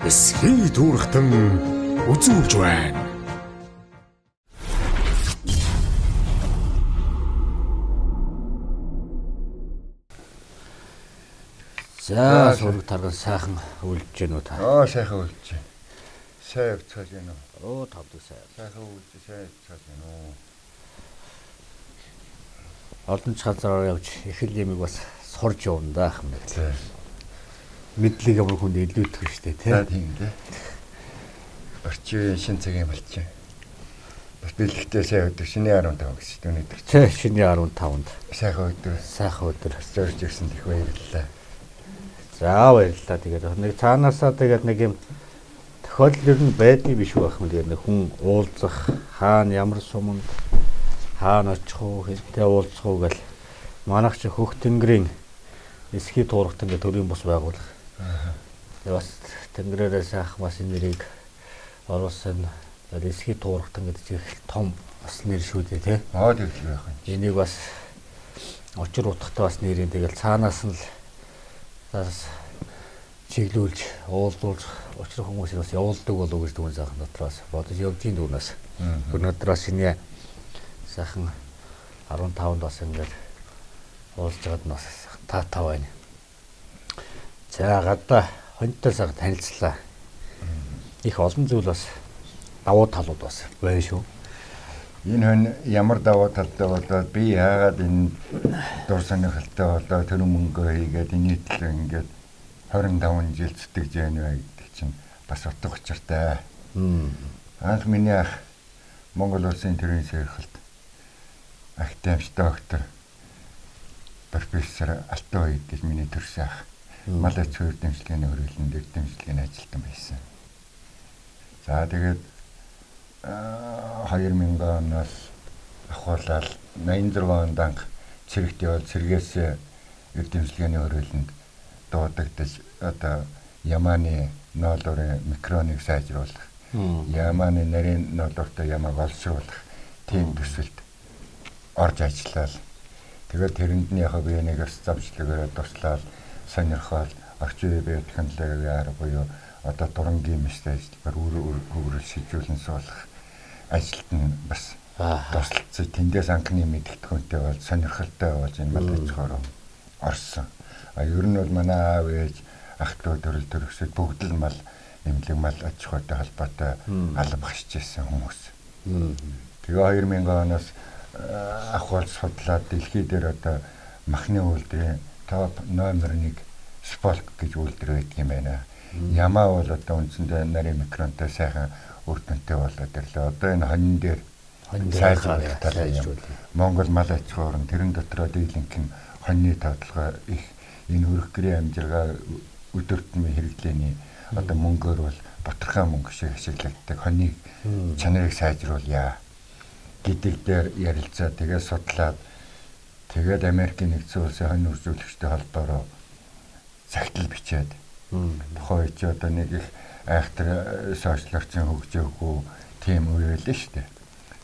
Эсхий түүрхтэн үзүүлж байна. За, сураг тарган сайхан үлдэж гэнэ үү та? Аа, сайхан үлдэж байна. Сайн явцгааж байна уу? Оо, тавдаг сайн. Сайхан үлдэж, сайн явцгааж байна уу? Олон ч газараар явж их л юмыг бас сурж явна да ахмад. За. Мэдлэг ямар хүнд илүүтгэх штэ тий. За, тийм дээ. Орчин шин цагийн малчин. Бас бэлэгтэй сайн өдөр шинэ 15 гэсэн өнөөдөр. Тэ, шинэ 15-нд. Сайхан өдөр. Сайхан өдөр. Зорж ирсэн их баярлалаа. За, баярлалаа. Тэгээд нэг цаанаасаа тэгээд нэг юм тохиолдол ер нь байдгийг биш үү ахмад. Тэгээд нэг хүн уулзах, хаана ямар суманд хаана очих уу, хэнтэй уулзах уу гэл манайх чи хөх тэнгэрийн эсхий туурахтан гэх төрийн бус байгуулах. Тэгээд бас тэнгэрээрээ сайхан бас энэ нэрийг оруулсан. Тэгээд эсхий туурахтан гэдэг чинь их том бас нэр шүү дээ тий. Аа, тэгэл байх юм. Энийг бас учир утгатай бас нэрийн тэгэл цаанаас нь л бас чиглүүлж, уулзуулж учир хүмүүсийг бас явуулдаг болов гэж дүүн сайхан дотроос бодож явдгийн дүүнээс. Өнөөдөр бас шинэ сайхан 15-нд бас ингээд уулзж байгаад нь бас таатай байна. За, гадаа хоньтой сайхан танилцлаа. Их олон зүйл бас давуу талууд бас байна шүү. Энэ хонь ямар давуу талтай болоод би яагаад энэ дур сонирхолтой болоод тэр мөнгөө хийгээд энэ төлөө ингээд 25 жил зүтгэж яана вэ гэдэг чинь бас утга учиртай. Анх миний ах Монгол улсын төрийн сэргэлт академич доктор профессор Алтан Оюун гэж миний төрсөн ах мал аж ахуйн дэмжлэгийн хөрөлөнд дэмжлэгийн ажилтан байсан. За, тэгээд 2000 оноос ахуулаад 86 онд анх цэрэгт явал цэргээс эрдэмжлэгийн хөрөлөнд дуудагдаж одоо Яманы ноолуурын микроныг сайжруулах, Яманы нарийн ноолууртай ямааг олшруулах тийм төсөлд орж ажиллаад тэгээд тэрэнд нь яг би нэг бас завчлагаараа туслаад сонирхол орчин үеийн биотехнологийн арга буюу одоо дурангийн мэстэй ажиллагаар үр хөврөл шилжүүлэн суулгах ажилд нь бас туслалцсан. Тэндээс анхны мэдгэдэггүйтэй бол сонирхолтой болж энэ мал аж ахуй руу орсон. А ер нь бол манай аав ээж ах дүү төрөл төрөсөд бүгд л мал эмнэлэг мал аж ахуйтай холбоотой алба хашиж ирсэн хүмүүс. Тэгээ 2000 оноос ахуул судлаад дэлхий дээр одоо махны үйлдвэрийн топ номер 1 Сполк гэж үйлдвэр байдаг юм байна. Ямаа бол одоо үндсэндээ нарийн микронтой сайхан үр дүнтэй болоод ирлээ. Одоо энэ хонин дээр сайжруулах талаа юм. Монгол мал аж ахуйн орн тэрэн дотроо дийлэнх нь хоньны тодолгой их энэ хөрөх гэрийн амжиргаа өдөр тутмын хэрэглээний одоо мөнгөөр бол бутархай мөнгө шиг ашиглагддаг хоньны чанарыг сайжруулъя гэдэг дээр ярилцаа тэгээд судлаад тэгээд Америкийн нэгдсэн улсын хонь үржүүлэгчтэй холбоороо цагтл бичээд тухайн үед чи одоо нэг их айхтар сошиал орчин хөгжөөгүй тийм үе байлаа шүү дээ.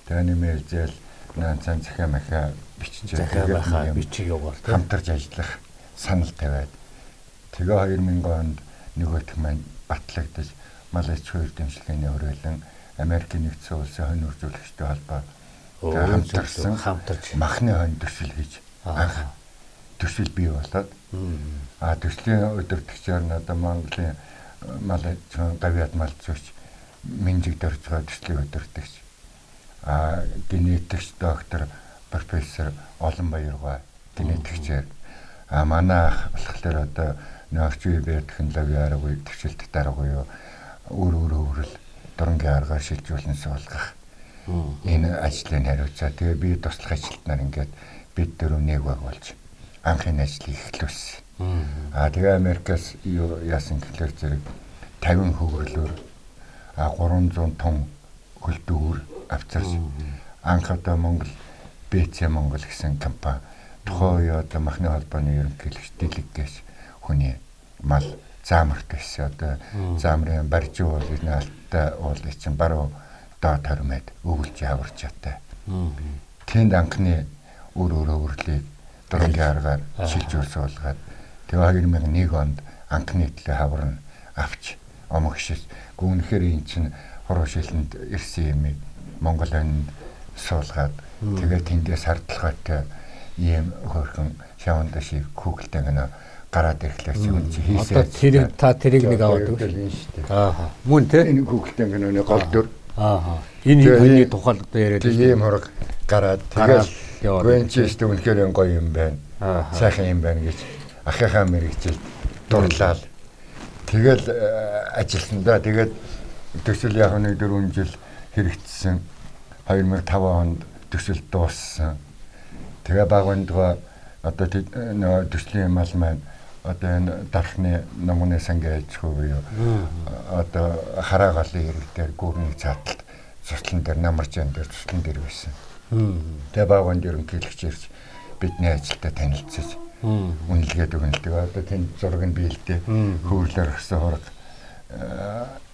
Тэгээ нэмэлзэл наан цан захиа махаа биччихээ. Захиа бичиг яваар хамтарч ажиллах санал тавиад тэгээ 2000 онд нөгөөх маань батлагдаж мал аж ахуйн эрдэмжлэгийн хүрээлэн Америкийн нэгдсэн улсын хонь үржүүлэгчтэй холбоо хамтарсан хамтарч махны хонь төсөл гэж анх төсөл бий болоод төслийн удирдагчаар нь одоо Монголын мал аж ахуйн гавьяат мал зүйч Минжиг дөржгөө төслийн удирдагч генетикч доктор профессор Олон Баяргаа генетикчээр манай ах болохоор одоо орчин үеийн биотехнологийн арга буюу төвшөлт дарга буюу үр үр хөврөл дурангийн аргаар шилжүүлэн суулгах энэ ажлыг хариуцаа. Тэгээ би туслах ажилтнаар ингээд бид дөрөв нэг баг болж анх энэ ажлыг эхлүүлсэн. Тэгээ Америкаас юу яасан гэхлээр зэрэг 50 хөврөлөөр 300 тонн хөлтөө үр авчирч анх одоо Монгол БЦ Монгол гэсэн компани тухайн үе одоо махны холбооны ерөнхийлөгч Дэлэг гэж хүний мал заамарт байсан. Одоо заамрын баржуу уул энэ алттай уулын чинь баруун доод хормойд өвөлж яварч чадтай. Тэнд анхны үр үр хөврлийг дурангийн аргаар шилжүүл суулгаад тэгээ 2001 онд анхны төлөө хавар нь авч омогшиж гүнхээр эн чинь хуруу шилэнд ирсэн юм Монгол хонинд суулгаад тэгээ тэндээс хардлагатай ийм хөөрхөн шаванда шиг хүүхэлтэй гэнэ гараад ирэхлээр чи хүн чи хийсээ. Одоо тэрийг та тэрийг нэг аваад өгч шүү дээ. Аа. Мөн те энэ хүүхэлтэй гэнэ гол дүр. Аа. Энэ хоньны тухай одоо яриад тийм хураг гараад тэгэл гүн чи шүү дээ үнэхээр гоё юм байна. Сайхан юм байна гэж ахынхаа мэрэгжилд дурлал. Тэгэл ажилласан да. Тэгээд төсөл яг нэг 4 жил хэрэгжсэн. 2005 онд төсөл дууссан. Тэгээ багвандгаа одоо нөгөө төслийн мал маань одоо энэ дархны номгоны сангийн аж ахуй буюу одоо хараа голын хэрэг дээр гүрний цааталт цуслан дээр намаржаан дээр цуслан дээр байсан. Тэгээ багванд ерөнхийлөгч ирж бидний ажилдаа танилцаж үнэлгээд өгнөлдөг. Одоо тэнд зураг нь биелдэ хөвөрлөөр өгсөн хураг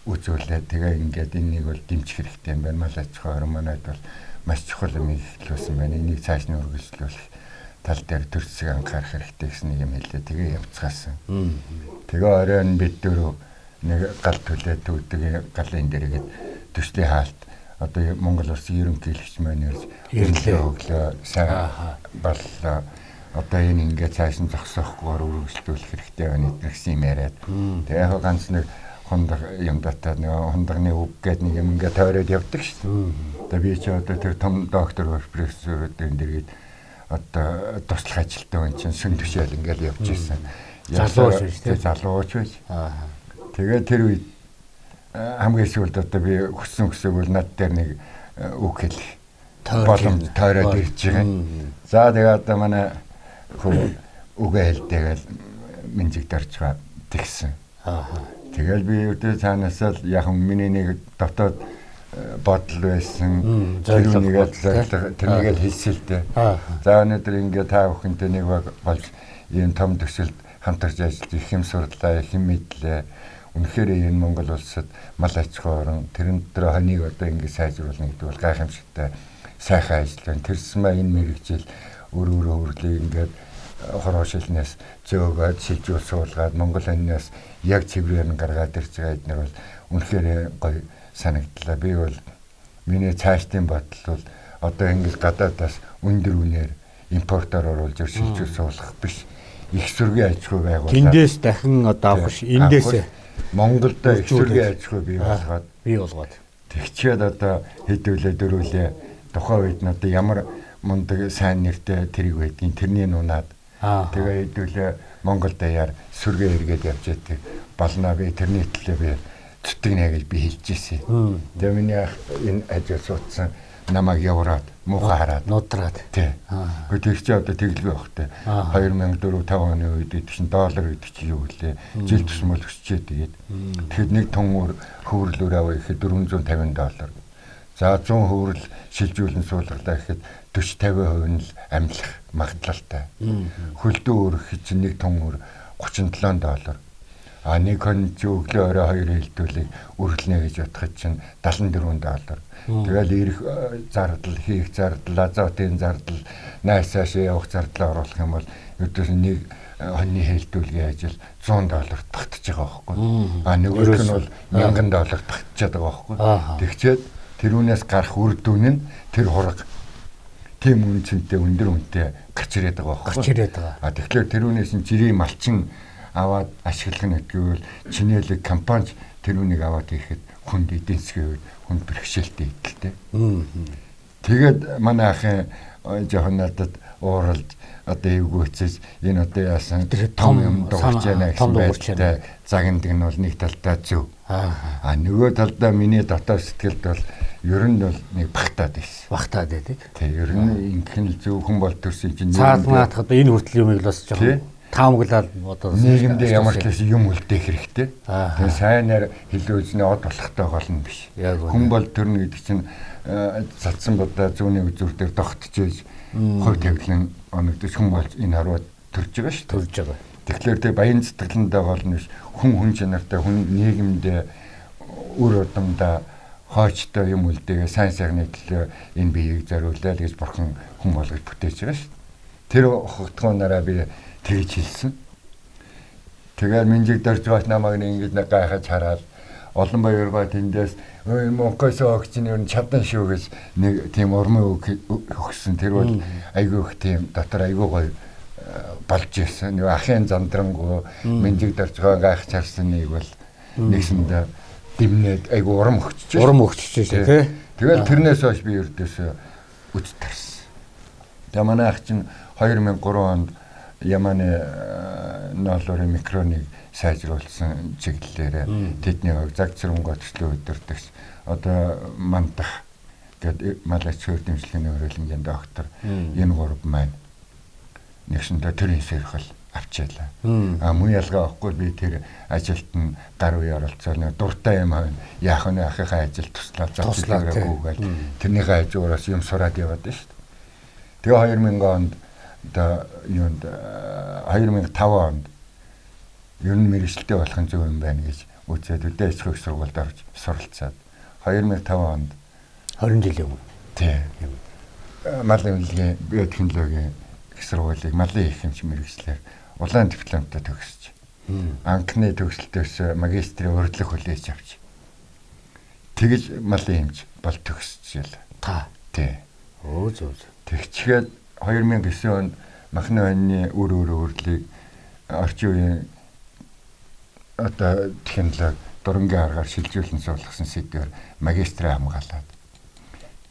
үзүүлээ. Тэгээ ингээд энэнийг бол дэмжих хэрэгтэй юм байна. Мал аж ахуй орон манайд бол маш чухал юм эхлүүлсэн байна. Энийг цааш нь үргэлжлүүлэх тал дээр төрсөг анхаарах хэрэгтэй гэсэн нэг юм хэлээ. Тэгээ явцгаасан. Тэгээ оройн бид дөрөв нэг гал түлээ түүдэг галын дэргэд төслийн хаалт одоо Монгол улсын ерөнхийлөгч маань ирж ирлээ өглөө сайн боллоо. Одоо энэ ингээд цааш нь зогсоохгүйгээр үргэлжлүүлэх хэрэгтэй байна гэсэн юм яриад. Тэгээ яг ганц нэг хундаг юм датаа нэг хундагны үг гээд нэг юм ингээд тойроод явдаг шүү дээ. Тэгээ би чи одоо тэр том доктор профессоруудын дэргэд одоо туслах ажилтан хүн чинь сүн төшөөл ингээл явж исэн. Залууч байж тий. Залууч байж. Тэгээ тэр үед хамгийн сүүлд одоо би хүссэн хүсээг бол над дээр нэг үг хэлэх боломж тойроод ирж байгаа. За тэгээ одоо манай хөө үгээ хэлдэгээл минжиг доржгаа тэгсэн. Тэгэл би өдөө цаанаасаа л яг миний нэг дотоод бодол байсан. Тэрнийг зорилго тэрнийг л хэлсэн л дээ. За өнөөдөр ингээ та бүхэнтэй нэг баг болж ийм том төсөлд хамтарч ажиллаж их юм сурлаа, их юм мэдлээ. Үнэхээр энэ Монгол улсад мал аж ахуй орон тэрэн дээр хоныг одоо ингээ сайжруулна гэдэг бол гайхамшигтай сайхан ажил байна. Тэрсмээ энэ мэрэгжил өөр өөр хөрлийг ингээд хороо шилнээс зөөгөөд шилжүүл суулгаад Монгол хоньноос яг цэврээр нь гаргаад ирж байгаа эднэр бол үнэхээр гоё санагдлаа. Би бол миний цаашдын бодол бол одоо ингэж гадаадаас өндөр үнээр импортоор оруулж шилжүүл суулгах биш. Их сүргийн аж ахуй байгуулаад тэндээс дахин одоо авах биш. Эндээс Монголд их сүргийн аж ахуй бий болгоод тэгчээд одоо хэдүүлээ дөрүүлээ тухайн үед нь одоо ямар мундаг сайн нэртэй тэрэг байдгийг тэрний нунаад тэгээ хэдүүлээ Монгол даяар сүргээ эргээд явж байдаг болно. Би тэрний төлөө би зүтгэнэ гэж би хэлж ирсэн. Тэгээ миний ах энэ ажил суудсан намайг явраад муухай хараад нудраад тий. Гэхдээ тэр чинь одоо тэглэгүй байх те. 2004 5 оны үед чинь доллар гэдэг чинь юу гэлээ. Жил тусмал өсчээ тэгээд. Тэгэхэд нэг тун хөвөрлөөр аваа гэхэд 450 доллар. За 100 хөврөл шилжүүлэн суулгалаа гэхэд 40 50% нь л амлах магадлалтай. Хөлдөө өрөх чинь нэг тун өр 37 доллар. А нэг хон чи өглөө орой хоёр хэлдүүлийг өрлөнө гэж бодоход чинь 74 доллар. Тэгэл ирэх зардал, хийх зардал, азотын зардал, найсаашаа явах зардлаа оруулах юм бол ердөөс нэг хоньны хэлдүүлгийн ажил 100 долларт багтж байгаа байхгүй. А нөгөөх нь бол 1000 долларт багтчихад байгаа байхгүй. Тэгчээд тэрүүнээс гарах үр дүн нь тэр хураг тийм үн цэнтэй өндөр үнэтэй гарч ирээд байгаа байхгүй. Гарч ирээд байгаа. А тэгэхээр тэрүүнээс нь жирийн малчин аваад ашиглах нь гэвэл чинээлэг компани тэрүүнийг аваад ирэхэд хүнд эдийн засгийн хувьд хүнд бэрхшээлтэй идэлтэй. Тэгээд манай ахын жоохон надад ууралж одоо эвгүйцэж энэ одоо яасан том юм дуурч яана гэсэн байдалтай загнадаг нь бол нэг талдаа зөв. А нөгөө талдаа миний дотоод сэтгэлд бол ер нь бол нэг багтаад байсан. Багтаад байдаг. Тэг ер нь ингэх нь зөв хүн бол төрсөн чинь цаад наадах одоо энэ хүртэл юмыг л бас жоохон таамаглал одоо нийгэмдээ ямар ч гэсэн юм үлдээх хэрэгтэй. Тэгээ сайнаар хэлүүзнэ од болохтой гол нь биш. Хүн бол төрнө гэдэг чинь цадсан будаа зүүнний үзүүр дээр тогтчихж хувь тавилан оногдож хүн болж энэ харваа төрж байгаа шүү. Төрж байгаа. Тэгэхээр тэг баян сэтгэлэндээ гол нь биш. Хүн хүн чанартай хүн нийгэмдээ үр удамдаа хойчтой юм үлдээгээ сайн сайхны төлөө энэ биеийг зориулаа л гэж бурхан хүн болгож бүтээж байгаа шүү. Тэр хугацаанаараа би тэгж хэлсэн. Тэгээд минжиг доржгооч намайг ингэж нэг гайхаж хараад Олон баяргаа тэндээс Монголын огч нь ер нь чадан шүү гэж нэг тийм урмын үг өгсөн. Тэр бол айгүй их тийм дотор айгүй гоё болж ирсэн. Нөгөө ахын зандрангуу мэнжиг доржгоо гайхаж харсан нэг бол нэгсэндээ дэмнээд айгүй урам өгччихсэн. Урам өгччихсэн тий. Тэгэл тэрнээс хойш би ердөөсөө үз тарсан. Тэгээ манай ах чинь 2003 онд Яманы ноолуурын микроныг сайжруулсан чиглэлээр тэдний баг заг цэрэнго төслөө өдөртөгч одоо мандах гээд мал аж ахуйн дэмжлэгийн хөрөлнгийн доктор энэ гурав маань нэгсэндээ төрийн сэрхэл авчаалаа. А мөн ялгаа авахгүй би тэр ажилд нь гар үе оролцоо нэг дуртай юм хавь яах вэ ахынхаа ажил туслаад завчлаараагүй гээл тэрнийхээ хажуугаас юм сураад яваад байна шүү дээ. Тэгээ 2000 онд одоо юунд 2005 онд ер нь мэргэжилтэй болох нь зөв юм байна гэж үзээд өдөө аж ахуйн их сургуульд орж суралцаад 2005 онд 20 жилийн өмнө тий мал эмнэлгийн биотехнологийн их сургуулийг малын их хэмж мэргэжлээр улаан дипломтой төгсөж анхны төгсөлтөөс магистрийн урилга хүлээж авч тэгж малын эмч бол төгсөж та тий өө зөв зөв тэгчгээд 2009 онд махны хоньны үр үр өрлийг орчин үеийн одоо технологи дурангийн аргаар шилжүүлэн суулгасан сэдвээр магистраа хамгаалаад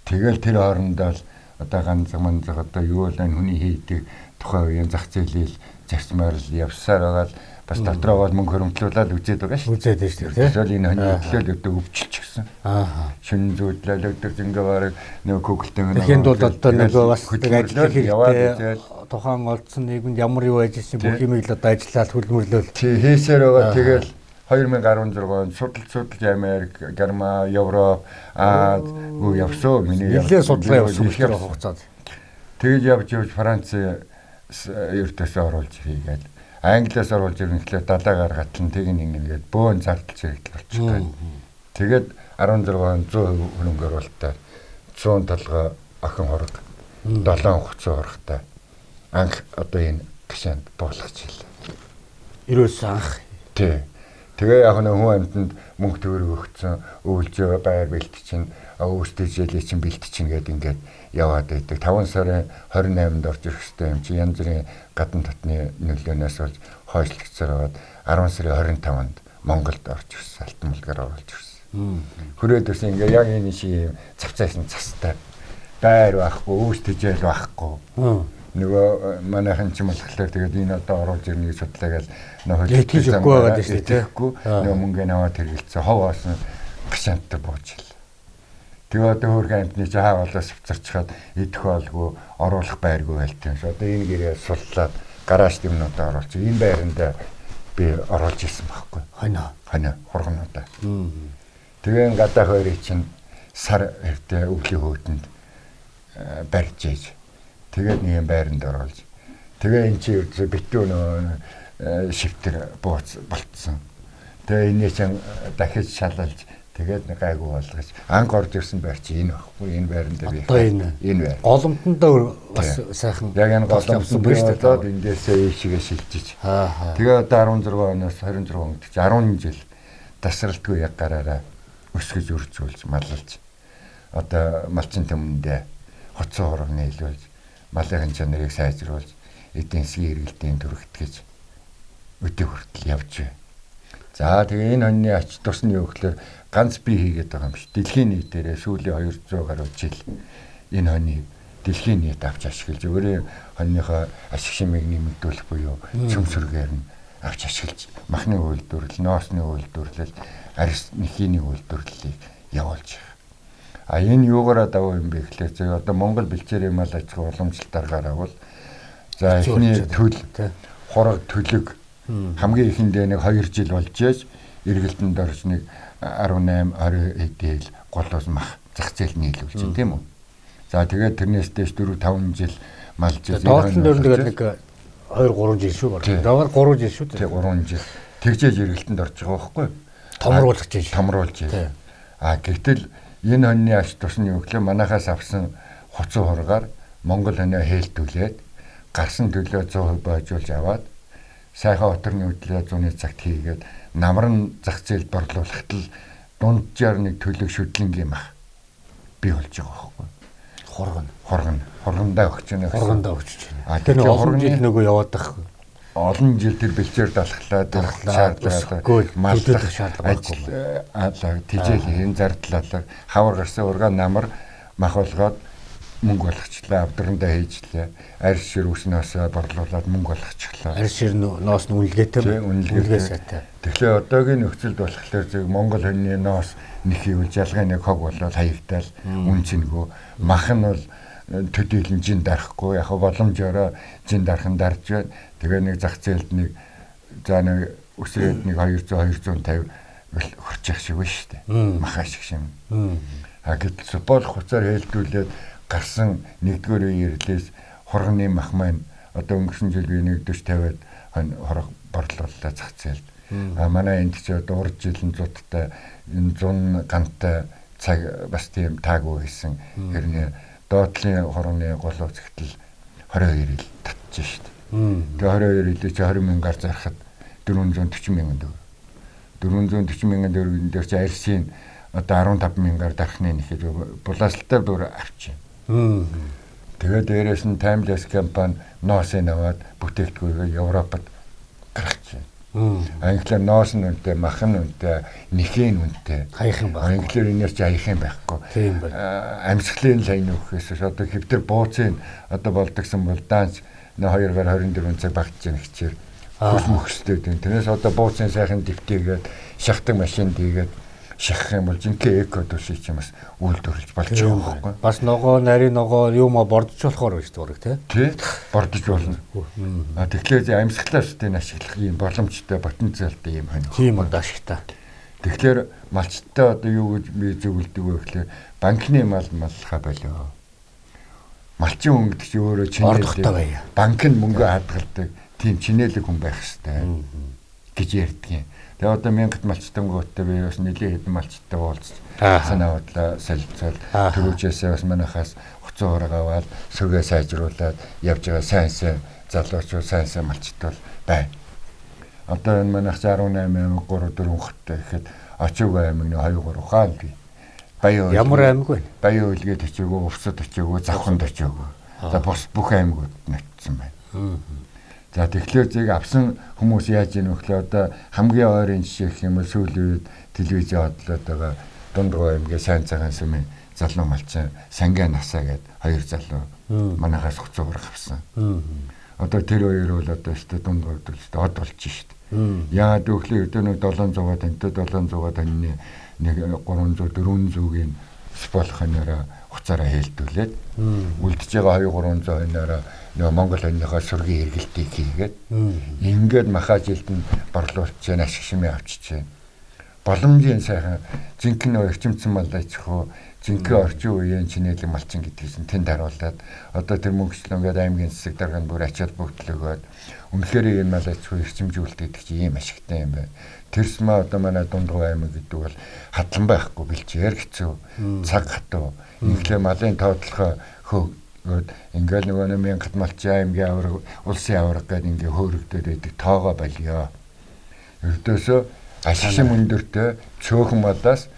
тэгэл тэр хоорондоо л одоо ганцаг манзаг одоо юу л энэ хүний хийдэг тухайн үеийн зах зээлийг зарчмаар л явсаар байгаа л бас дотроогоо мөнгө хөрөмтлүүлээд үзээд байгаа шүү. Үзээд байна шүү дээ. Тэгэл энэ хоньны төлөөл өдөө өвчлчихсэн. Аа. Шүн зүүдлэл өдөр зөнгө бараг нөгөө Google-тэй нэг Тэгэхэд бол одоо нөгөө бас нэг ажил хэрэгтэй тухайн олдсон нийгэмд ямар юу ажилласан бүх юмыг л одоо ажиллаад хөлмөрлөөл. Тий, хийсээр байгаа. Тэгэл 2016 онд судалж Америк, Герман, Европ, Аз гүү явсан. Миний нэлээд судлаа явсан их хугацаанд. Тэгэж явж явж Франц ердөөсөө оруулж хийгээд Англиас оруулж ирнэ гэхлээр далаагаар гатлан тэг нэг ингээд бөөн зардал зэрэгдэл болчих гээд. Тэгээд 16 он 100% хөрөнгө оруулалтаар 100 толгой охин хорог 7 хуцаа хорогтой анх одоо энэ гашаанд буулгаж ийлээ. Ерөөс анх. Тий. Тэгээ яг нэг хүн амьтанд мөнгө төгрөг өгцөн өвлжөө байр бэлтчин өвсдөж жилийн чинь бэлтчин гээд ингээд яваад байдаг. 5 сарын 28-нд орж ирэх ёстой юм чи янз бүрийн гадна татны нөлөөнөөс болж хойшлогдсоор байгаад 10 сарын 25-нд Монголд орж ирсэн. Алтан мулгаар оруулж ирсэн. Хүрээд ирсэн ингээ яг энэ шиг юм цавцайсан цастай байр байхгүй, өвс тэжээл байхгүй. Нөгөө манайхан ч юм болохоор тэгээд энэ одоо оруулж ирнэ гэж судлаа гээл нөхөж итгэж өгөхгүй байгаа шүү дээ. Тэгэхгүй нөгөө мөнгө наваад хэргэлцсэн хов боосон гашаантай бууж ил. Тэгээ одоо хөөрхөн амтны чи хаа болоос авцарчхаад идэх болгүй оруулах байргүй байлт юм шиг. Одоо энэ гэрээ суллаад гараж юмнуудаа оруулж энэ байранда би оруулж ирсэн байхгүй. Хоноо. Хоноо хургануудаа. Тэгээ энэ гадаах хоёрыг чинь сар хэвтэй өвлийн хөөдөнд барьж ээж. Тэгээд нэг юм байранд оруулж. Тэгээ эн чинь ердөөсөө битүү нөө шивтэр бууц болцсон. Тэгээ энийг чинь дахиж шалалж тэгээд нэг гайгүй болгож анх орж ирсэн байр чи энэ байхгүй энэ байран дээр одоо энэ байр. Голомтондоо бас сайхан яг энэ голомтон болоод эндээсээ ийшээгээ шилжиж. Тэгээ одоо 16 оноос 26 он гэдэг чи 10 жил тасралтгүй яг гараараа өсгөж өрцүүлж маллалж одоо малчин төмөндөө хоцсон хураг нийлүүлж малын чанарыг сайжруулж эдийн засгийн эргэлтийн төрөгтгэж өдөө хүртэл явж байна. За тэгээ энэ хоньны ач тус нь юу гэхээр ганц би хийгээд байгаа юм биш. Дэлхийн нийтээрээ сүүлийн 200 гаруй жил энэ хоньыг дэлхийн нийт авч ашиглаж өөрийн хоньныхоо ашиг шимийг нэмэгдүүлэх буюу чөмсөргээр нь авч ашиглаж махны үйлдвэрлэл, ноосны үйлдвэрлэл, арьс нэхийний үйлдвэрлэлийг явуулж байгаа. А энэ юугаараа давуу юм бэ гэхлээр зөв одоо Монгол бэлчээрийн мал аж ахуй уламжлалт аргаар авал за эхний төл хураг төлөг хамгийн ихэндээ нэг 2 жил болж ээж эргэлтэнд орж нэг 18 20 хэдэл голоос мах зах зээл нийлүүлж байна тийм үү. За тэгээд тэрнээс дээш 4 5 жил малж доотлон дөрөнд тэгээд нэг 2 3 жил шүү баг. Даваар 3 жил шүү дээ. 3 жил тэгжээж эргэлтэнд орж байгаа байхгүй. Томруулж ээж. Томруулж ээж. А гэтэл энэ хоньны ач тус нь юу гэхлээр манахаас авсан хуцан хургаар Монгол хоньоо хээлтүүлээд гарсан төлөө 100% бойжуулж аваад сайхан оторны хөдлөө зуны цагт хийгээд намран зах зээлд борлуулахад л Дунджаар нэг төлөг шүдлэнгийн мах бий болж байгаа байхгүй. Хоргоно. Хоргоно. Хоргондоо өгч байна. Хоргондоо өгч байна. Тэр олон жил нөгөө яваад байх. Олон жил тэр бэлчээр далхлаа, шаардлага маллах шаардлага байхгүй. Тижэл хэн зардлалаа. Хавар гарсан ургаа намар мах болгоод мөнгө болгочлаа, авдрандаа хийжлээ. Арь шир үснөөсөө борлуулад мөнгө болгочихлоо. Арь шир ноос нь үнэлгээтэй. Үнэлгээ сайтай. Тэгэхээр одоогийн нөхцөлд болохоор зөв Монгол хөнний ноос нэхийвэл жалгын нэг хог болоод хаягдаал үн цэнгүү. Мах нь бол төдийлөн жин дарахгүй. Яг боломжоор жин дархан дарж байна. Тэгээ нэг зах зээлд нэг за нэг өсрээд нэг 200 250 хөрчих шиг байна шүү дээ. Мах ашиг шим. А гэтэл супол хуцаар хэлдүүлээд гарсан нэгдүгээр үеийн релиз хурганы мах маань одоо өнгөрсөн жил би 140 50-ад хорог борлууллаа зах зээлд. А манай энд ч одоо урд жилийн зуттай энэ 100 гантай цаг бас тийм таагүй хийсэн. Хэрнээ доотлын хурганы гол үзэгтэл 22 ил татж шít. Тэгээ 22 илээ чи 20 мянгаар зархад 440 мянган төгрөг. 440 мянган төгрөгөн дээр чи арьсын одоо 15 мянгаар дархны нэхэд булаацалтай бүр авчих. Тэгээ дээрээс нь Timeless компани ноосыг аваад бүтээгдэхүүнээ Европод гаргаж байна. Англиар ноос нь үнэтэй, мах нь үнэтэй, нэхээ нь үнэтэй. Хаях юм байхгүй. Англиар энээр чи хаях юм байхгүй. Тийм байна. Амьсгалын лайн өгөхөөс одоо хэвтэр бууцын одоо болдогсон бол даанч 2 гар 24 цаг багтж яах хичээр хөл мөхсдөг. Тэрнээс одоо бууцын сайхан дэвтээгээд шахдаг машинд хийгээд шахах юм бол жинхэнэ эко төсөй чинь бас үйлдвэрлэж болж байгаа байхгүй. Бас ногоо, нарийн ногоо юм а бордож болохоор байж дураг тий. Тий, бордож болно. А тэгэхээр амьсгалаа сүтийг ашиглах юм боломжтой потенциалтай юм хонь. Тийм одоо ашигтай. Тэгэхээр малчтай одоо юу гэж би зөвлөдөг вэ гэхээр банкны мал маллахаа болио. Малчин хүн гэдэг чинь өөрөө чинээлэг. Банк нь мөнгө хадгалдаг тийм чинээлэг хүн байх хэрэгтэй гэж ярьдгийн. Тэгээ одоо мянгат малчтангуудтай би бас нэлээд хэдэн малчтай уулзч санаа бодлоо солилцоол түрүүжээсээ бас манайхаас хуцсан хураг аваад сүргээ сайжруулад явж байгаа сайн сайн залуучууд сайн сайн малчт бол байна. Одоо энэ манайх 18 аймаг 3 4 хоттой гэхэд Очиг аймаг нь 2 3 хаал би. Баян ямар аймаг вэ? Баян үлгээд очиагүй, Увсад очиагүй, Завханд очиагүй. За бус бүх аймагуд нотсон байна. За тэгэхээр зэг авсан хүмүүс яаж ийм вэ гэхээр одоо хамгийн ойрын жишээ гэх юм бол сүүлийн үед телевизийн хотлоод байгаа Дундгой аймгийн сайн цагаан сүмийн залуу малчин Сангаа насаа гээд хоёр залуу манайхаас хуцаа урах авсан. Одоо тэр хоёр бол одоо өстө Дундгойд бол өстө од болж шít. Яагаад гэвэл өдөө нэг 700 тантай 700 танины нэг 300 400-ийн спол хонороо хуцаараа хээлдүүлээд үлдэж байгаа 2 300 хонороо нөгөө Монгол хоньныхоо сүргийн эргэлтийг хийгээд ингээд махаа жилд нь борлуулж чинь ашиг шимээ авчиж чинь боломжийн сайхан жинхэнэ эрчимцэн мал ажих уу жинхэнэ орчин үеийн чинээлэг малчин гэдгийг чинь тэнд харуулад одоо тэр мөнгөчлөн ингээд аймгийн засаг дарга нь бүр ачаал бүгдлөгөөд үнэхээр ийм мал аж ахуй эрчимжүүлэлт гэдэг чинь ийм ашигтай юм байна. Тэрс маа одоо манай Дундгой аймаг гэдэг бол хадлан байхгүй бэлчээр хэцүү цаг хатуу. Инглээ малын тоотлогоо хөөгөөд ингээл нөгөө нэг мянгат малчин аймгийн аварга улсын аварга гэдэг ингээ хөөрөгдөд байдаг тоогоо болио. Ердөөсөө ашиг шим өндөртэй цөөхөн малаас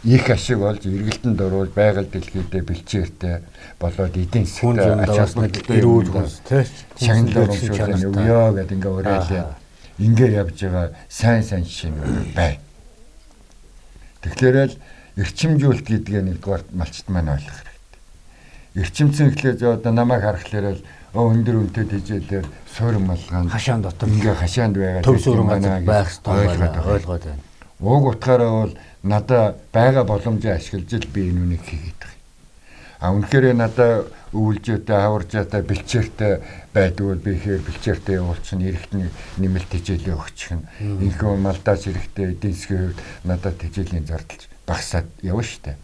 их ашиг олж эргэлтэнд оруулж байгаль дэлхийдээ бэлчээртэй болоод эдийн засгт ач холбогдолтой эрүүл хүнс тий шагналаар өмшүүлэн өгөө гэдэг ингээ уриалаа ингээ явж байгаа сайн сайн жишээнүүд байна. Тэгэхээр л эрчимжүүлэлт гэдгээ нэгдүгээр малчт маань ойлгох хэрэгтэй. Эрчимцэн гэхлээр одоо намайг харахлаар л өндөр үнэтэй тэжээлээр суурин малгаан хашаан дотор ингээ хашаанд байгаа төв суурин газар байх ёстой ойлгоод байна. Уг утгаараа бол надаа байгаа боломжийг ашиглаж л би энэ үнийг хийгээд байгаа. А үнэхээр надаа өвлжөөтэй, хаваржаатай, бэлчээртэй байдаг бол би ихээр бэлчээртэй явуулчихна, эрэхт нэмэлт тэжээлээ өгчих нь. Инхүү малдаач эрэхтэй эдийн засгийн хувьд надад тэжээлийн зардал багасаад явна штэ.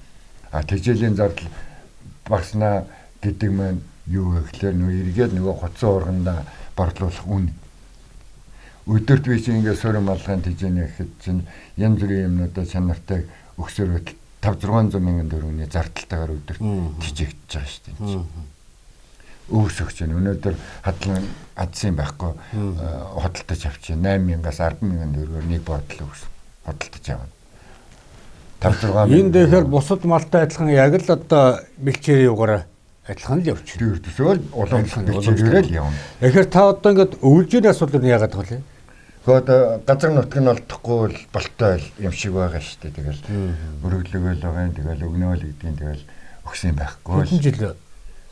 А тэжээлийн зардал багаснаа гэдэг маань юу вэ гэхлээр нөгөө эргээд нөгөө хуцсан ургандаа борлуулах үн. Өдөрт би чинь ингээд суурин малгайн тэжээнэ гэхэд чинь янз бүрийн юмнуудаа чанартай өгсөр 5 600 мянган төгрөгийн зардалтайгаар өдөрт тэжээгдэж байгаа шүү дээ. Өвс өгч байна. Өнөөдөр хадлан адсын байхгүй худалдаж авчих 8 мянгаас 10 мянган төгрөгөөр нэг бодол өгс худалдаж авна. 5 6 Энэ дэхээр бусад малтай адилхан яг л одоо бэлчээрийн югаараа адилхан л явчихна. Тэр төсөөл уламжлалт бэлчээрээр л явна. Тэгэхээр та одоо ингээд өвлжөөний асуудал нь яагаад вэ? Тэгэхээр одоо газар нутг нь олдохгүй бол болтой юм шиг байгаа шүү дээ. Тэгэл өргөлөгөл байгаа юм. Тэгэл өгнөөл гэдгийг тэгэл өгсөн юм байхгүй. Хэдэн жил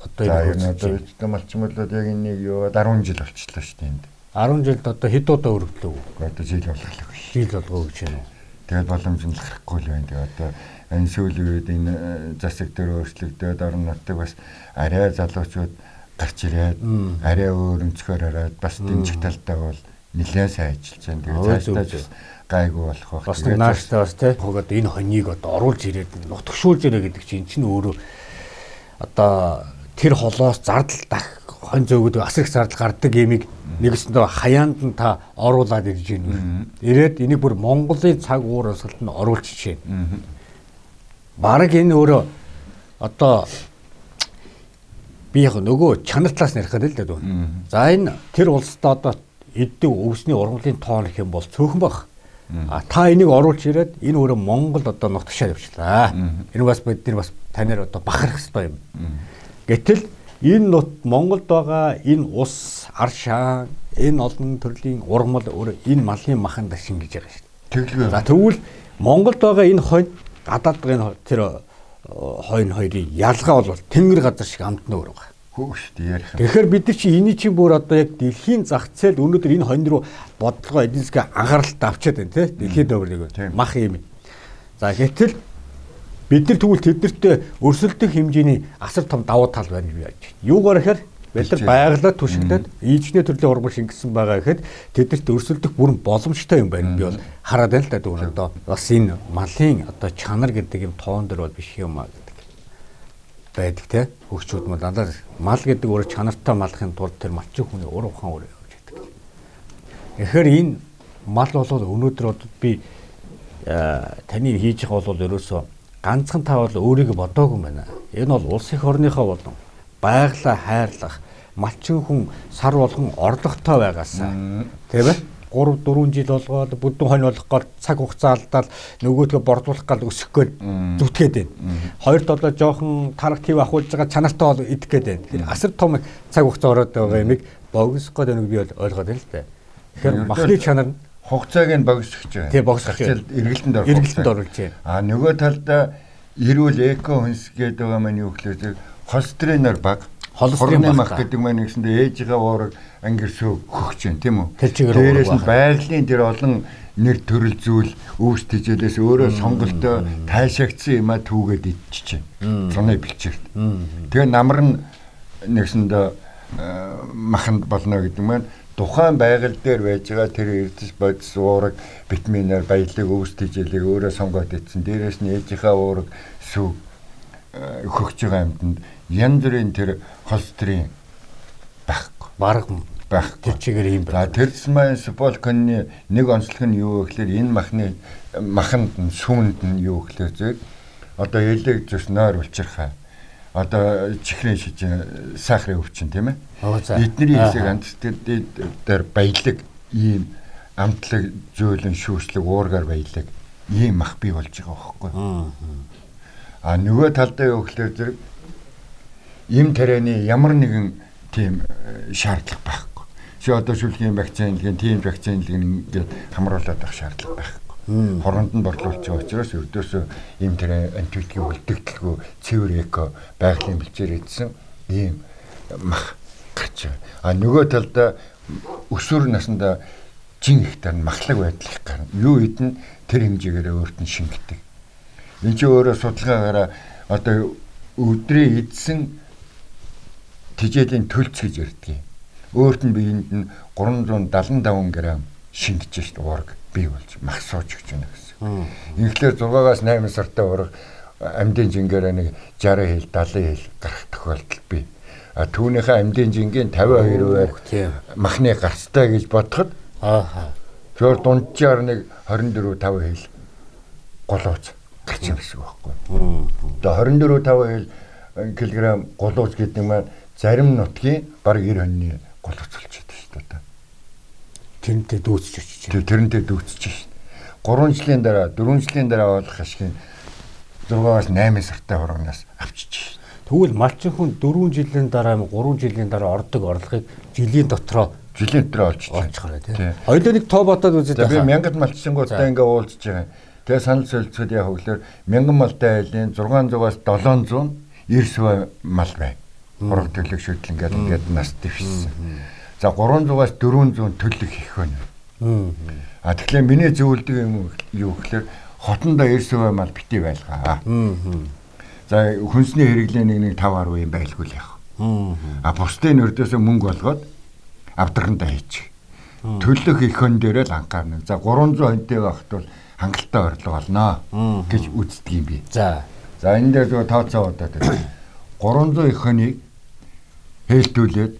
одоо энэ одоо бид малчмуулаад яг энийг юу 10 жил болчихлоо шүү дээ энд. 10 жилд одоо хэд удаа өргөлөв? Одоо жил болголоо. Жил болгоо гэж байна уу? Тэгэл боломж нь гарахгүй л байна. Тэгээ одоо энэ сүүлийн үед энэ засаг төр өөрчлөгдөөд орон нутаг бас арай залуучууд гарч ирээд арай өөр өнцгөр хараад бас дэмжих талдаа бол нэлээд сайн ажиллаж байна. Тэгээ цаашдаа ч гайгүй болох байх. Бас нэг нааштай бас тий. Хогод энэ хоньыг одоо оруулж ирээд нутагшуулж ирээ гэдэг чинь энэ чинь өөрөө одоо тэр холоос зардал дах хонь зөөгд асар их зардал гардаг юмыг нэгэсэндээ хаяанд нь та оруулаад ирж байна. Ирээд энийг бүр Монголын цаг уур амьсгалд нь оруулчих чинь. Бараг энэ өөрөө одоо би яг нөгөө чанар талаас нь ярих гэдэг л дээ. За энэ тэр улсад одоо эддэг өвсний ургамлын тоон гэх юм бол цөөхөн баг. А та энийг оруулж ирээд энэ өөрөө Монгол одоо нутагшаад явчлаа. Энэ бас бид нар бас танаар одоо бахарх ёстой юм. Гэтэл энэ нут Монголд байгаа энэ ус, аршаан, энэ олон төрлийн ургамал өөрөө энэ малын маханд шингэж байгаа шүү дээ. За тэгвэл Монголд байгаа энэ хонь гадаад энэ тэр хойн хоёрын ялгаа бол тэнгэр газар шиг амтна өөр байгаа. Хөө шүү дээ ярих. Тэгэхээр бид нар чи эний чинь бүр одоо яг дэлхийн зах зээл өнөөдөр энэ хонь руу бодлогоо эдийн засгийн анхааралтай авчиад байна тий. Дэлхийн төвөр нэг мах юм. За гэтэл бид нар тэгвэл тэднэртэй өрсөлдөх хэмжээний асар том давуу тал байна гэж яаж байна. Юугаар гэхээр бид нар байгалаа түшиглээд ийжний төрлийн ургамал шингэсэн байгаа гэхэд тэднэрт өрсөлдөх бүрэн боломжтой юм байна. Би бол хараад байна л да дүүн одоо бас энэ малын одоо чанар гэдэг юм тоон дээр бол биш юм а гэдэг байдаг те. Хөгчүүд мал дандаа мал гэдэг өөрөө чанартай малахын тулд тэр малчин хүний ур ухаан өөрөө явж байдаг. Тэгэхээр энэ мал бол өнөөдөр одоо би таны хийж байгаа бол ерөөсөө ганцхан та бол өөрийгөө бодоогүй юм байна. Энэ бол улс эх орныхоо болон байгалаа хайрлах малчин хүн сар болгон орлоготой байгаасаа тийм ээ 3 4 жил болгоод бүдүүн хонь болох гол цаг хугацаа алдаал нөгөөдгөө бордуулах гал өсөх гээл зүтгээд байна. Хоёр долоо жоохон тарах тив ахуулж байгаа чанартай бол идэх гээд байна. Тэгэхээр асар том цаг хугацаа ороод байгаа юмыг богиносох гээд байгааг би бол ойлгоод байна л да. Тэгэхээр махны чанар нь хугацааг нь богиносгож байна. Тийм богиносгож байна. Эргэлтэнд оруулж байна. А нөгөө талдаа эрүүл эко хүнс гэдэг байгаа маань юу гэхлээр холестериноор бага. Холестерин мах гэдэг маань нэгсэндээ ээжийнхээ уураг ангирсөө хөгч байна тийм үү? Дээрээс нь байгалийн тэр олон нэр төрөл зүйл өвс тижээлээс өөрөө сонголтоо тайшаагцсан юмаа түүгээд идчихэж байна. Цуны бэлчээрт. Тэгээ намар нь нэгсэндээ маханд болно гэдэг маань тухайн байгаль дээр байж байгаа тэр эрдэс бодис уураг витаминаар баялаг өвс тижээлийг өөрөө сонгоод идсэн. Дээрээс нь ээжийнхээ уураг сүг хөгж байгаа амьтанд янз бүрийн тэр холестерин байхгүй. Бараг байхгүй. Тэр чигээр юм байна. За тэр тусмаа сполконы нэг онцлог нь юу вэ гэхээр энэ махны маханд нь сүүнд нь юу гэхээр зэрэг одоо элэг зүс нойр улчирхай. Одоо чихрийн шижин сахарын өвчин тийм ээ. Эдний хэсэг антистерид дээр баялаг ийм амтлаг зөөлөн шүүслэг уургаар баялаг ийм мах бий болж байгаа байхгүй. А нөгөө талдаа юу гэхээр зэрэг им тарианы ямар нэгэн тийм шаардлага байхгүй. Чи одоо шүлгийн вакцин лгэн, тийм вакцин лгэн ингээд хамруулад байх шаардлага байхгүй. Хоронд нь борлуулж байгаа учраас ердөөсөө им тариа антибиотикийн үлдэгдэлгүй цэвэр эко байгалийн бэлчээр идсэн ийм мах гарч байгаа. А нөгөө талдаа өсвөр насндаа жин ихтер махлаг байдал их гарна. Юу идэн тэр хэмжээгээр өөрт нь шингэдэг. Энд чи өөрөө судалгаагаараа одоо өдрийн идсэн тижээлийн төлц гэж ярьдаг. Өөрт нь биеинд нь 375 г шингэж шít уураг бий болж мах сууж өгч байна гэсэн. Инхлээр 6-аас 8 сартай уураг амьдын жингээрээ нэг 60 хил 70 хил гарах тохиолдол бий. А түүнийхээ амьдын жингийн 52%-аар махны гарцтай гэж бодоход аа зөвөр дунджаар нэг 24 5 хил голууц гарч юм гэсэн үг байхгүй. Одоо 24 5 хил килограмм голууц гэдэг маань зарим нутгийн бараг 90 хоньны голууц болчиход шүү дээ. Тэрнтэй дүүцэж очиж. Тэрнтэй дүүцэж шүү. 3 жилийн дараа 4 жилийн дараа болох ашигын 6-аас 8 сартай хурганаас авчиж. Тэгвэл малчин хүн 4 жилийн дараа 3 жилийн дараа ордог орлогыг жилийн дотроо олчихорой тий. Хоёулаа нэг тоо бодоод үзээд байх. Би 1000 малчингуудтай ингээ уулзж байгаа. Тэгээ санал солилцоод яах вэ гэхээр 1000 малтай айлын 600-аас 700 90 мал байна. Хураг төлөг шүтлэн ингээд ингээд нас дэвшсэн. За 300-аас 400 төлөг их байна. А тэгэхээр миний зөвлөдөг юм юу гэхээр хотондоо 90 мал бити байлгаа. За хүнсний хэрэглээ нэг 5 10 юм байлгүй л яах. А бусдын өрдөөсөө мөнгө олгоод авдрандаа хийчих. Төлөх их хон дээрээ л анхаарна. За 300 хонтой байхад бол хангалттай орлого олноо гэж үздэг юм би. За. За энэ дээр зөв тооцоо бодоод 300 их хоныг хээлтүүлээд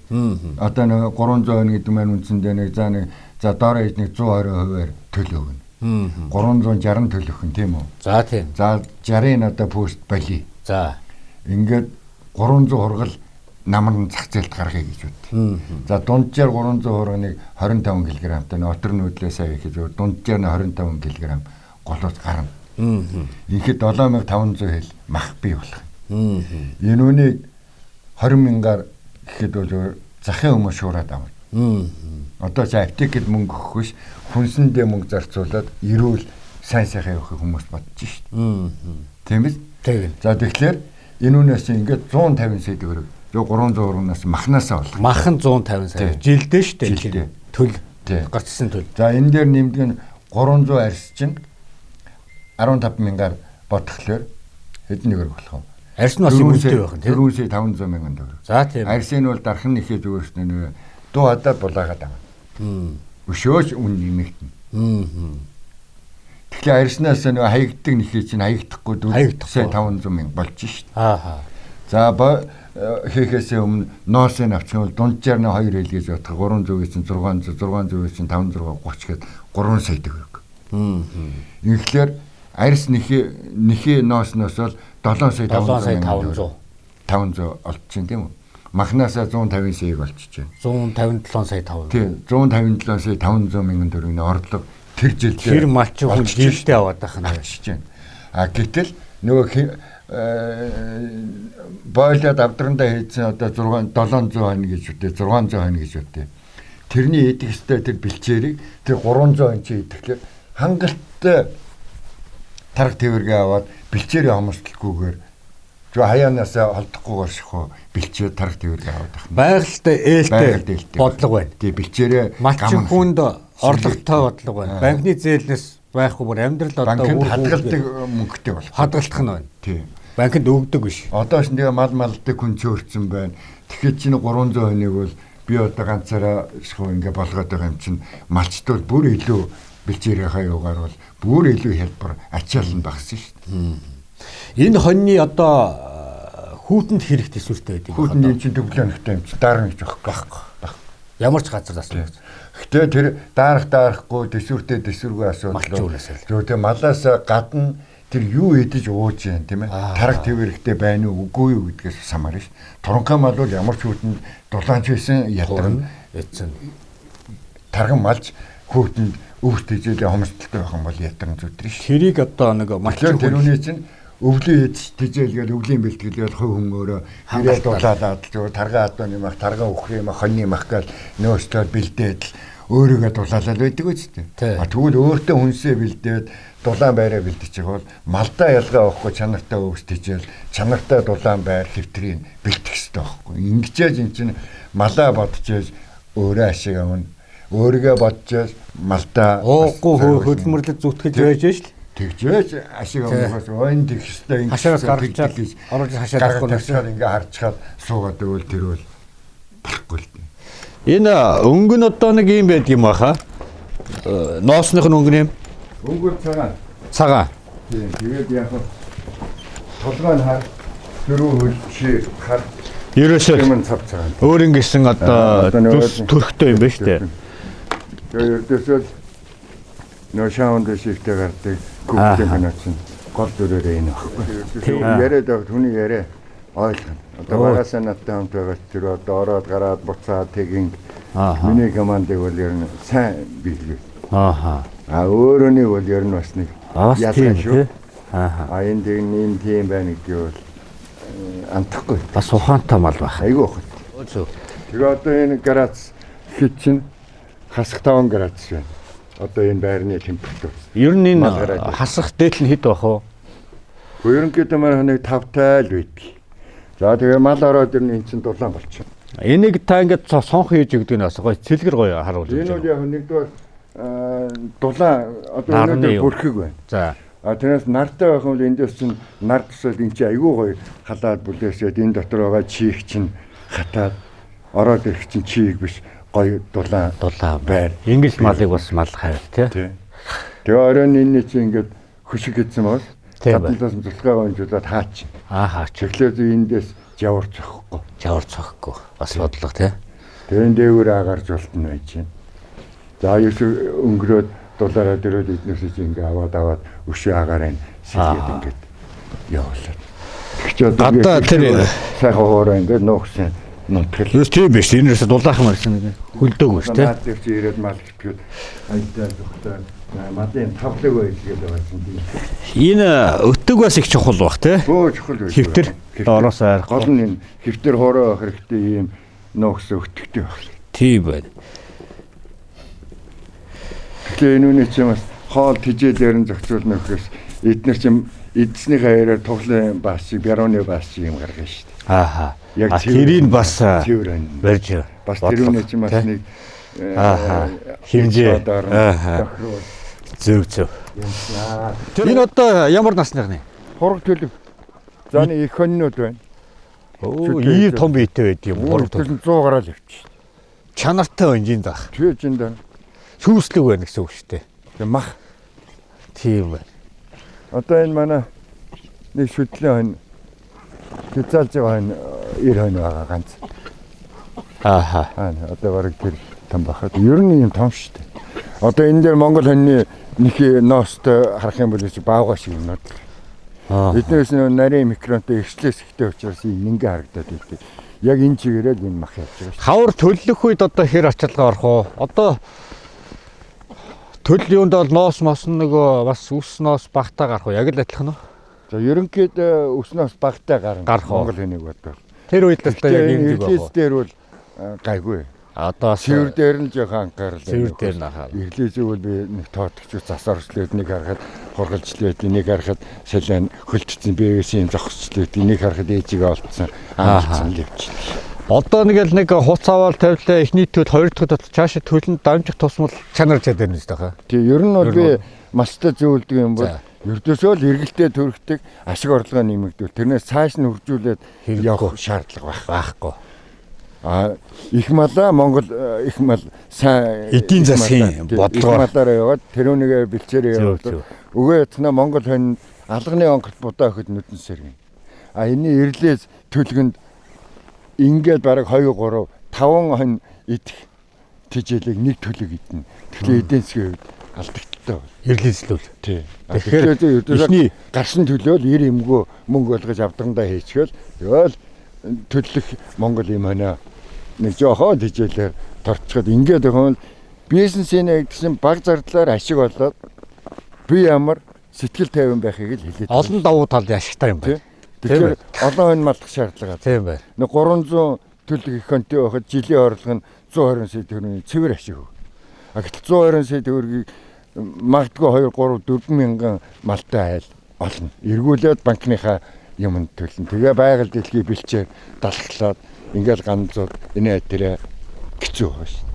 одоо нэг 300 хон гэдэг маань үндсэндээ нэг за нэг за доор хэж нэг 120%-аар төл өгнө. 360 төлөх нь тийм үү? За тийм. За 60-ын одоо пост боли. За. Ингээд 300 хургал намран зах зээлд гаргая гэж бод. За дунджаар 300 хурганы 25 кг-тай нотр нүүдлээс авъя гэж дунджаар нь 25 кг голоос гарна. Ингээд 7500 хэл мах бий болох. Энэ үнийг 20 мянгаар гэхэд бол захын хүмүүс шуураад авна. Одоо чи аптекэд мөнгө өгөх биш хүнсэндээ мөнгө зарцуулаад эрүүл сайн сайхан явахыг хүмүүс бодож шít. Тийм биз? Тийм. За тэгэхээр энэ үнээс ингээд 150 сая төгрөг 300-аас махнаасаа болох. Мах нь 150 сая. Жилдээ шүү дээ. Төл. Гарч ирсэн төл. За энэ дээр нэмдэг нь 300 арьс чинь 15 мянгаар бодглохлоор хэдэн төгрөг болох вэ? Арьс нь бас юм үнэтэй байх нь тийм. 4 сая 500 мянган төгрөг. За тийм. Арьсыг нь бол дархан нэхээ зүгээрс нэ дуу хадаад булаагаад авна. Өшөөж үн нэмэгдэнэ. Тэгэхээр арьснаас нөө хаягддаг нэхээ чинь хаягдахгүй 4 сая 500 мянга болж шít. Аа. За хийхээсээ өмнө ноосыг авчих юм бол дунджаар нь 2 хэл гэж бодох 300-ийн чинь 600 600-ийн чинь 530 гээд 3 сая төгрөг. Инхлээр арьс нэхээ ноосноос бол 7 сая 500 500 олчих тийм үү? Махнаасаа 150 саяг олчих чинь. 157 сая 500. Тийм 157 сая 500 мянган төгрөгийн орлого тэр жилдээ тэр малчин хүн жилдээ аваад байх нь авчиж байна. А гэтэл нөгөө бойлоод авдрандаа хийсэн одоо 6 700 хонь гэж үтэй 600 хонь гэж үтэй. Тэрний идэх ёстой тэр бэлчээрийг тэр 300 хонь чи идэхлээр хангалттай тарга тэргээ аваад бэлчээрээ хомсдолгүйгээр зөв хаяанаас холдохгүйгээр шахуу бэлчээр тарга тэргээ аваад байх. Байгальтай ээлтэй бодлого байна. Тий бэлчээрээ малчин хүнд орлоготой бодлого байна. Банкны зээлнээс байхгүй бүр амьдрал одоо үр хадгалдаг мөнгөтэй болох. Хадгалах нь байна. Тий. Банкнд өгдөг биш. Одоо ч тэгээ мал малдаг хүн чөөрцөн байна. Тэгэхээр чинь 300 хоног бол би одоо ганцаараа шахуу ингээ болгоод байгаа юм чинь малчд бол бүр илүү бэлчээрийнхаа юугаар бол бүр илүү хялбар ачаал нь багассан шүү дээ. Энэ хоньны одоо хүүтэнд хэрэг төсвөртэй байдаг. Хүүтэнд энэ чинь төвлөө нөхтэй юм чинь даарна гэж байхгүй. Ямар ч газар засна. Гэтэ тэр даарах даарахгүй төсвөртэй төсвөргүй асуудал. Зөв тэ малаас гадна тэр юу идэж ууж юм тийм ээ. Тараг тэвэрхтэй байна уу үгүй юу гэдгээс самарна ш. Туранхай мал бол ямар ч хүүтэнд дулаанч байсан ядарна. Эцэн. Тарган малч хүүтэнд өвс тэжээлээ хомсдолтой байх юм бол ядарна зүтрэн ш. Тэрийг одоо нэг малчин тэрүүний чинь өвлийн идэж тэжээлгээл өвлийн бэлтгэлгээл хувь хүн өөрөө хэрэг дулаалаад л тарган адууны мах, тарган үхрийн мах, хоньны мах гал нөөцлөөр бэлдээд л өөрийгөө дулаалал байдаг үстэй. А тэгвэл өөртөө хүнсээ бэлдээд дулаан байраа бэлдэж байгаа бол малдаа ялгаа авахгүй чанартай өвс тэжээл чанартай дулаан байр хэвтрийг бэлтгэх хэрэгтэй байхгүй. Ингэжээж эн чинь малаа бодчихээж өөрөө ашиг авна. Өөрийгөө бодчихээж малдаа уугүй хөдөлмөрлөд зүтгэж байж шл. Тэгжээж ашиг авахаас ойн тэгэх хэрэгтэй ингэ хашаагаас гарчаад оруулж хашаад авахгүй насаар ингээ харчхаад суугаад өгвөл тэр бол болохгүй л дээ. Энэ өнгө нь одоо нэг юм байдаг юм баха. Ноосных нь өнгө юм. Өнгө цагаан. Цагаан. Тийм. Тэгээд яг толгой нь хар, дөрөв хөл чи хар. Ерөөсөө юм цав цагаан. Өөр ингэсэн одоо зүс төрхтэй юм байна шүү дээ. Тэгээд ердөөсөө нөө шаунд шигтэй гардаг хүүхдийн кино чинь гол дүрээрээ энэ багхгүй. Яриад байгаа хүний яриа ойлгоно. Одоо багасаа надтай хамт байгаа тэр одоо ороод гараад буцаад тэгин миний командыг бол ер нь сайн биелээ. Ааха. А өөрөөнийг бол ер нь бас нэг ялгаа шүү. А энэ дэг нь тийм байна гэдгийг бол антахгүй. Бас ухаантай мал байх. Айгүй ухаантай. Зөв. Тэгээ одоо энэ градус хэд чинь хасах 5 градус байна. Одоо энэ байрны температур. Ер нь энэ хасах дээдл нь хэд байх вэ? Ерөнхийдөө манай нэг 5 тал байдаг. За тэгээ мал ороод ирнэ, эн чинь дулаан болчихно. Энийг та ингээд сонх хийж өгдөг нь бас гоё цэлгэр гоё харуулж Энэ байна. бол яг нэгдүгээр дулаан одоо өнөөдөр бүрхэг байна. За. А тэрнээс нартай байх юм бол эндээс чинь нар тусаад эн чинь айгүй гоё халаад бүлээсээд энэ дотор байгаа чийх чинь хатаад ороод ирэх чинь чийг биш гоё дулаан Дулаан байр. Ингэж малыг бас мал хайр тий. Тэгээ оройн энэний чинь ингээд хөшиг гэсэн бол Тийм байна. гаднаас зулгаа гонжуулаад хаач. Аа хаач. Тэгэхээр эндээс жавар цохгүй. Жавар цохгүй. Бас бодлого тий. Тэгээ энэ дээгүүр агаар жуулт нь байж байна. За ерөөсөө өнгөрөөд дулаараа дөрөөд эднээс чи ингээ аваад өшөө агаар энэ сэлгээд ингээд явуулаад. Тэгч одоо Гадаа тэр сайхан хуурай ингээд нуугсан нутгал. Ерөөс тийм биш. Энэ ерөөсөө дулаахан марсан нэг хөлдөөгүй ш тий. Наад дээр чи ирээд мал хэтгэхэд аялдаа зүхтээ малын тавлаг байж гэдэг байгаа чинь тийм. Энэ өтөг бас их чухал бах тий. Бөө чухал байж. Хэвтэр доороос айрах. Гол нь энэ хэвтэр хуурай байх хэрэгтэй ийм нуугсан өтөгтэй байх. Тийм байна. Тэгэхээр энэ үний чинь бас хоол тижээлээр нь зохицуулна гэхээс эднэр чинь эдснийхээ хайраар туглын баас шиг бярууны баас шиг юм гаргана шүү дээ. Ааха. Яг тэрийг бас цэвэр байна. барьж бас тэр үний чинь бас нэг ааха хэмжээ ааха зөв зөв. Энэ одоо ямар насных нэ? Хураг төлөв. За нэг их хоньнууд байна. Өө ийм том биетэй байд юм хураг төлөв 100 гараал явчих. Чанартай байна жин дах. Тэ жин даа. Шүүслэг байна гэсэн үг шүү дээ. Тэг мах. Тийм байна. Одоо энэ манай нэг шүдлийн хонь хязаалж байгаа хонь 90 хонь байгаа ганц. Ааха. Аа одоо бараг тэр том бахад. Ер нь юм том шүү дээ. Одоо энэ дээр Монгол хоньны нэг ноостой харах юм бол баавга шиг юмнууд. Эднээс нөө нарийн микронтой эрслээс ихтэй учраас юм ингээ харагдаад байдаг. Яг энэ чигээрээ л энэ мах явж байгаа шүү. Хавар төлөх үед одоо хэр ачаалгаа орох уу? Одоо төл юунд бол ноос мос нөгөө бас үс ноос багтаа гарах уу? Яг л адилхан уу? За ерөнхийдөө үс ноос багтаа гарна. Гарах уу? Монгол хэнийг бодвол. Тэр үед л одоо яг юм зүйл байх уу? Дээр бол гайгүй. Одоо цэвэр дээр нь жоохон анхаарал. Цэвэр дээр нь анхаарал. Ирлээ зүйл би нэг тоотгч зас орчлоод нэг харахад хургалжлээд нэг харахад салиан хөлтцэн бивээс юм зогсчлээд нэг харахад ээжигээ олдсон аалцсан л явчихлаа. Одоо нэг л нэг хуц аваад тавилаа эхний төл хоёр дахь төл цаашаа төлөнд дамжих тусмал чанар чадвар нь шүү дээ. Тий, ер нь бол би мастай зөвлөдөг юм бол ердөөсөө л эргэлтээ төрөхдөг ашиг орлогоо нэмэгдүүл. Тэрнээс цааш нь хөгжүүлээд явах шаардлага байхгүй. А их малаа Монгол их мал сайн эдийн засгийн бодлогоор малаараа яваад тэрүүнийгээ бэлчээрээ яваад өгөө ятна Монгол хонь алганы онгорт будаа өгөхөд нүдэн сэргэн. А энэний ирлээс төлгөнд ингээд бараг 2 3 5 хонь идэх тижээлийг нэг төлөг идэнэ. Тэгэхээр эдийн засгийн хувьд алдагдaltaй байна. Ирлээслүүл. Тий. Тэгэхээр ердөөсөө гарсан төлөө л 90 эмгөө мөнгө болгож авдагандаа хийчихвэл тэгэл төлөх Монгол юм хоноо нэг жоохон тижээлээр торцоход ингээд өхөн бизнесийн нэгдсэн баг зардлаар ашиг олоод би ямар сэтгэл тайван байхыг л хэлээд. Олон давуу тал ашигтай юм байна. Тэгэхээр олон хонь малдах шаардлага. Тийм байна. Нэг 300 төлөг их хоньтой байхад жилийн орлого нь 120 сая төгрөгийн цэвэр ашиг өг. А гэтэл 120 сая төгрөгийг магадгүй 2 3 4 мянган малтай айл олно. Эргүүлээд банкныхаа юмд төлнө. Тэгээ байгаль дэлхий бэлчээр далхлаад ингээл ганцууд энэ тэрэ хэцүү байгаа шүү.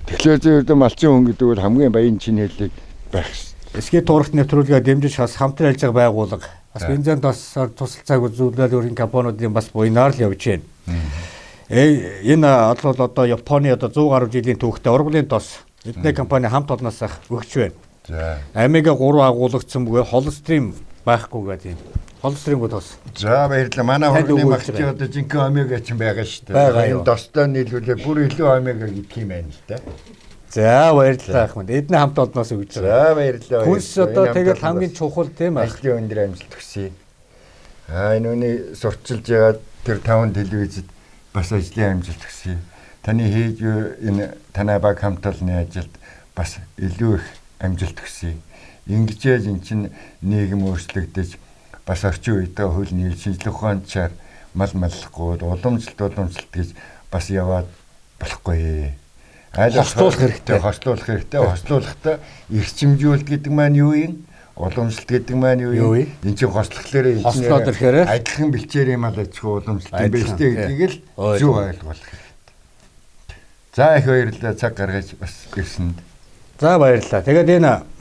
Тэгэхээр зөвхөн малчин хүн гэдэг бол хамгийн баян чин хэллэг байх шүү. Эсгээ туурагт нэвтрүүлгээ дэмжиж бас хамтран ажиллаж байгаа байгууллага. Бас бензинд бас тусалцааг үзүүлээд өөрийн компаниудын бас буйнаар л явж байна. Энэ бол одоо Японы одоо 100 гаруй жилийн түүхтэй ургамлын тос эдний компани хамт олноос өгч байна. За. Омега 3 агуулгдсан бөгөөд холестерин байхгүй гэдэг юм. Холестерингүй тос. За баярлалаа. Манай хурганы магч одоо жинхэнэ омега ч байгаа шүү дээ. Энэ тостой нийлүүлээ бүр илүү омега гэдэг юм байна л да. За баярлалаа ах минь. Эдний хамт олноос өгч байгаа. За баярлалаа. Хүнс одоо тэгэл хамгийн чухал тийм ээ. Ажлын өндөр амжилт хүсье. Аа энэ үний сурчилж байгаа тэр 5 телевизэд бас ажлын амжилт хүсье. Таны хийж энэ танай баг хамт олонны ажилд бас илүү их амжилт хүсье. Ингэж эн чинь нийгэм өөрчлөгдөж бас орчин үедээ хууль нийл шинжлэх ухаанчаар мал маллахгүй уламжлалт гэж бас яваад болохгүй. Айл хослуулах хэрэгтэй. Хослуулах хэрэгтэй. Хослуулахдаа эрчимжүүлэлт гэдэг маань юу юм? Уламжлалт гэдэг маань юу юм? Энд чинь хослохлоор энэ чинь адилхан бэлчээр юм ал аж ахуй уламжлалт юм байна шүү дээ гэдгийг л зөв ойлгох хэрэгтэй. За их баярлалаа, цаг гаргаж бас ирсэнд. За баярлалаа. Тэгээд энэ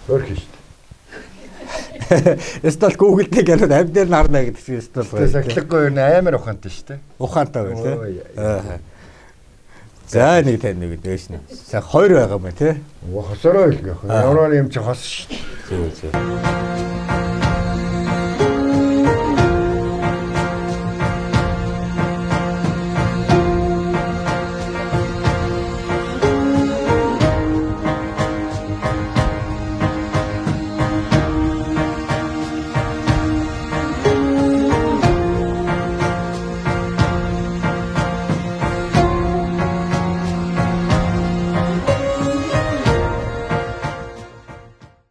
Өөрх шүү дээ. Эсвэл Google дээр гэнэ амь дээр нь харна гэдэг чинь эсвэл. Тэгээ сахилгагүй юу амар ухаантай шүү дээ. Ухаантай байна тий. За нэг тань нэг дээш нь. За хоёр байгаа юм тий. Хосороо илгээх. Ямар юм чи хос шүү дээ. Зөв зөв.